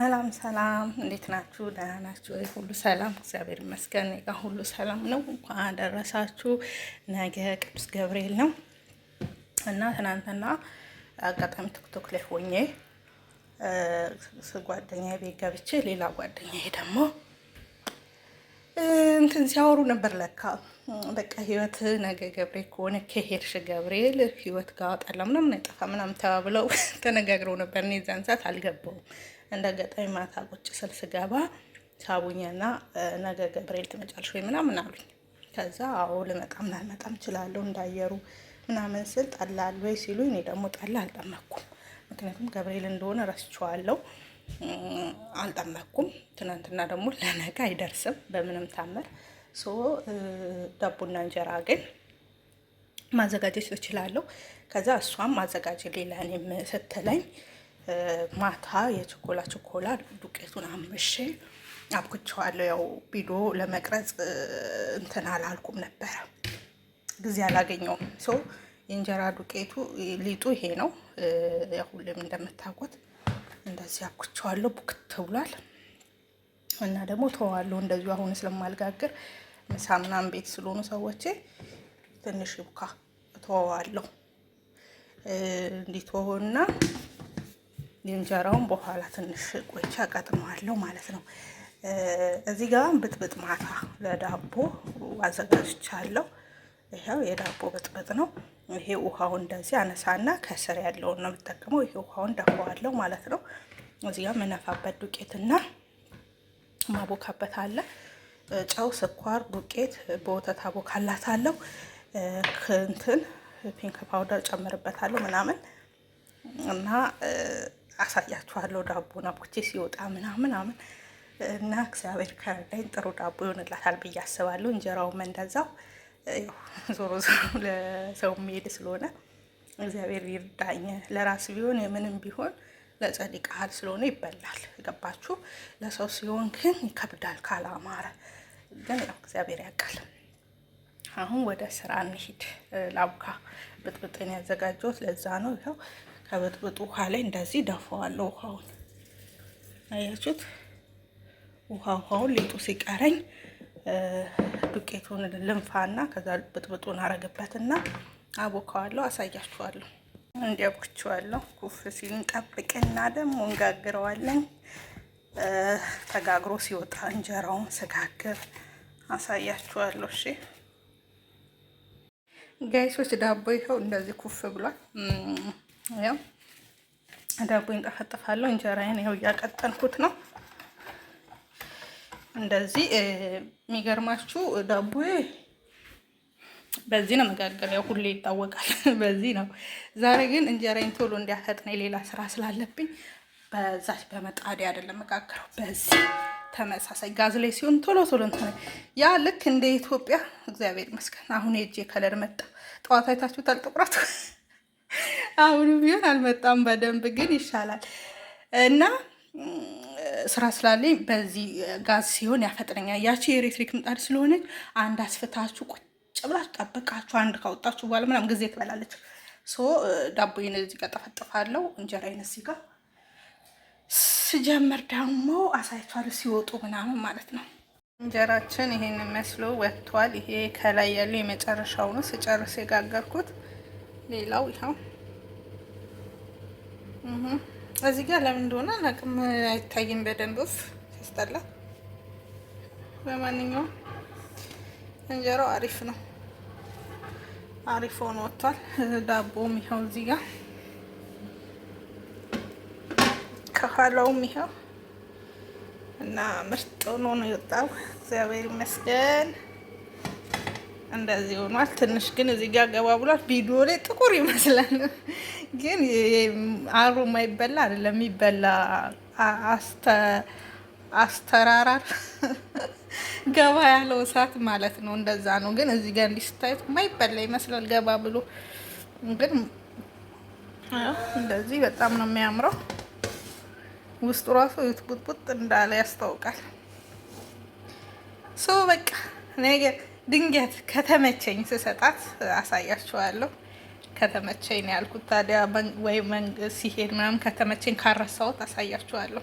ሰላም ሰላም፣ እንዴት ናችሁ? ደህና ናችሁ ወይ? ሁሉ ሰላም፣ እግዚአብሔር ይመስገን። እኔ ጋር ሁሉ ሰላም ነው። እንኳን አደረሳችሁ። ነገ ቅዱስ ገብርኤል ነው እና ትናንትና አጋጣሚ ቲክቶክ ላይ ሆኜ ጓደኛዬ ቤት ገብቼ ሌላ ጓደኛዬ ደግሞ እንትን ሲያወሩ ነበር። ለካ በቃ ህይወት ነገ ገብርኤል ከሆነ ከሄድሽ ገብርኤል ህይወት ጋር ጠላ ምናምን አይጠፋ ምናምን ተባብለው ተነጋግረው ነበር። እኔ እዛን ሰዓት አልገባውም። እንደ አጋጣሚ ማታ ቁጭ ስል ስገባ ሳቡኛና ነገ ገብርኤል ትመጫለሽ ወይ ምናምን አሉኝ። ከዛ አዎ ልመጣም ላልመጣም እችላለሁ እንዳየሩ ምናምን ስል ጠላ አለ ወይ ሲሉ እኔ ደግሞ ጠላ አልጠመኩም። ምክንያቱም ገብርኤል እንደሆነ ረስቼዋለሁ፣ አልጠመኩም። ትናንትና ደግሞ ለነገ አይደርስም በምንም ታምር። So ዳቦና እንጀራ ግን ማዘጋጀት እችላለሁ። ከዛ እሷም ማዘጋጀ ሌላ እኔም ስትለኝ ማታ የችኮላ ችኮላ ዱቄቱን አምሼ አብኩቸዋለሁ። ያው ቪዲዮ ለመቅረጽ እንትን አላልኩም ነበረ፣ ጊዜ አላገኘውም። So የእንጀራ ዱቄቱ ሊጡ ይሄ ነው። ያው ሁሌም እንደምታውቁት እንደዚህ አብኩቸዋለሁ። ቡክት ብሏል እና ደግሞ ተዋለሁ እንደዚሁ አሁን ስለማልጋግር ምሳ ምናምን ቤት ስለሆኑ ሰዎቼ ትንሽ ይቡካ ተዋዋለሁ እንዲትሆና የእንጀራውን በኋላ ትንሽ ቆይቼ አቀጥነዋለሁ ማለት ነው። እዚህ ጋር ብጥብጥ ማታ ለዳቦ አዘጋጅቻለሁ። ይኸው የዳቦ ብጥብጥ ነው። ይሄ ውሃውን እንደዚህ አነሳና ከስር ያለውን ነው የምጠቀመው። ይሄ ውሃውን ደፋዋለሁ ማለት ነው። እዚህ ጋር መነፋበት ዱቄትና ማቦካበት አለ። ጨው፣ ስኳር፣ ዱቄት በወተት አቦካላታለሁ። እንትን baking powder ጨምርበታለሁ ምናምን እና አሳያችኋለሁ። ዳቦን አብኩቼ ሲወጣ ምናምን ምናምን እና እግዚአብሔር ከረዳኝ ጥሩ ዳቦ ይሆንላታል ብዬ አስባለሁ። እንጀራውም እንደዛው ዞሮ ዞሮ ለሰው የሚሄድ ስለሆነ እግዚአብሔር ይርዳኝ። ለራስ ቢሆን የምንም ቢሆን ለጸዲቅ ቃል ስለሆነ ይበላል። ገባችሁ? ለሰው ሲሆን ግን ይከብዳል ካላማረ። ግን ያው እግዚአብሔር ያውቃል። አሁን ወደ ስራ እንሂድ። ላቡካ ብጥብጥን ያዘጋጀሁት ለዛ ነው። ይኸው ከብጥብጡ ውሃ ላይ እንደዚህ ደፋዋለሁ። ውሃውን አያችሁት? ውሃውን ሊጡ ሲቀረኝ ዱቄቱን ልንፋና ከዛ ብጥብጡን አረግበትና አቦካዋለሁ። አሳያችኋለሁ። እንዲያቦክቸዋለሁ። ኩፍ ሲል እንጠብቅና ደግሞ እንጋግረዋለን። ተጋግሮ ሲወጣ እንጀራውን ስጋግር አሳያችኋለሁ። እሺ guys ኦች፣ ዳቦ ይኸው እንደዚህ ኩፍ ብሏል። ያው ዳቦ እንጠፈጥፋለሁ። እንጀራዬን ይኸው እያቀጠንኩት ነው። እንደዚህ የሚገርማችሁ ዳቦ በዚህ ነው መጋገር፣ ያው ሁሌ ይታወቃል፣ በዚህ ነው። ዛሬ ግን እንጀራዬን ቶሎ እንዲያፈጥነኝ ሌላ ስራ ስላለብኝ በዛች በመጣዴ አይደለም መጋገረው፣ በዚህ ተመሳሳይ ጋዝ ላይ ሲሆን ቶሎ ቶሎ እንትን ያ ልክ እንደ ኢትዮጵያ እግዚአብሔር ይመስገን። አሁን የእጄ color መጣ። ጠዋት አይታችሁታል ጥቁረቱ። አሁንም ቢሆን አልመጣም በደንብ ግን ይሻላል። እና ስራ ስላለኝ በዚህ ጋዝ ሲሆን ያፈጥነኛል። ያቺ የኤሌክትሪክ ምጣድ ስለሆነች አንድ አስፍታችሁ ቁጭ ብላችሁ ጠብቃችሁ አንድ ካወጣችሁ በኋላ ምናምን ጊዜ ትበላለች። So ዳቦዬን እዚህ ጋር ጠፈጥፋለሁ፣ እንጀራዬን እዚህ ጋር ስጀምር ደግሞ አሳይቷለሁ ሲወጡ ምናምን ማለት ነው። እንጀራችን ይሄን መስሎ ወጥቷል። ይሄ ከላይ ያለው የመጨረሻው ነው ስጨርስ የጋገርኩት። ሌላው ይኸው እዚህ ጋር ለምን እንደሆነ አላውቅም፣ አይታይም በደንብ ሲያስጠላ። ለማንኛውም እንጀራው አሪፍ ነው፣ አሪፍ ሆኖ ወጥቷል። ዳቦም ይኸው እዚህ ጋር ከኋላውም ይኸው እና ምርጥ ሆኖ ነው የወጣው። እግዚአብሔር ይመስገን እንደዚህ ሆኗል። ትንሽ ግን እዚህ ጋር ገባ ብሏል። ቪዲዮ ላይ ጥቁር ይመስላል፣ ግን አሩ የማይበላ አይደለም የሚበላ አስተራራር ገባ ያለው እሳት ማለት ነው። እንደዛ ነው። ግን እዚህ ጋር እንዲህ ስታዩት የማይበላ ይመስላል ገባ ብሎ፣ ግን እንደዚህ በጣም ነው የሚያምረው። ውስጡ ራሱ ቡጥቡጥ እንዳለ ያስታውቃል። So በቃ ነገ ድንገት ከተመቸኝ ስሰጣት አሳያችኋለሁ። ከተመቸኝ ነው ያልኩት። ታዲያ ወይ ሲሄድ ምናምን ከተመቸኝ ካረሳሁት አሳያችኋለሁ።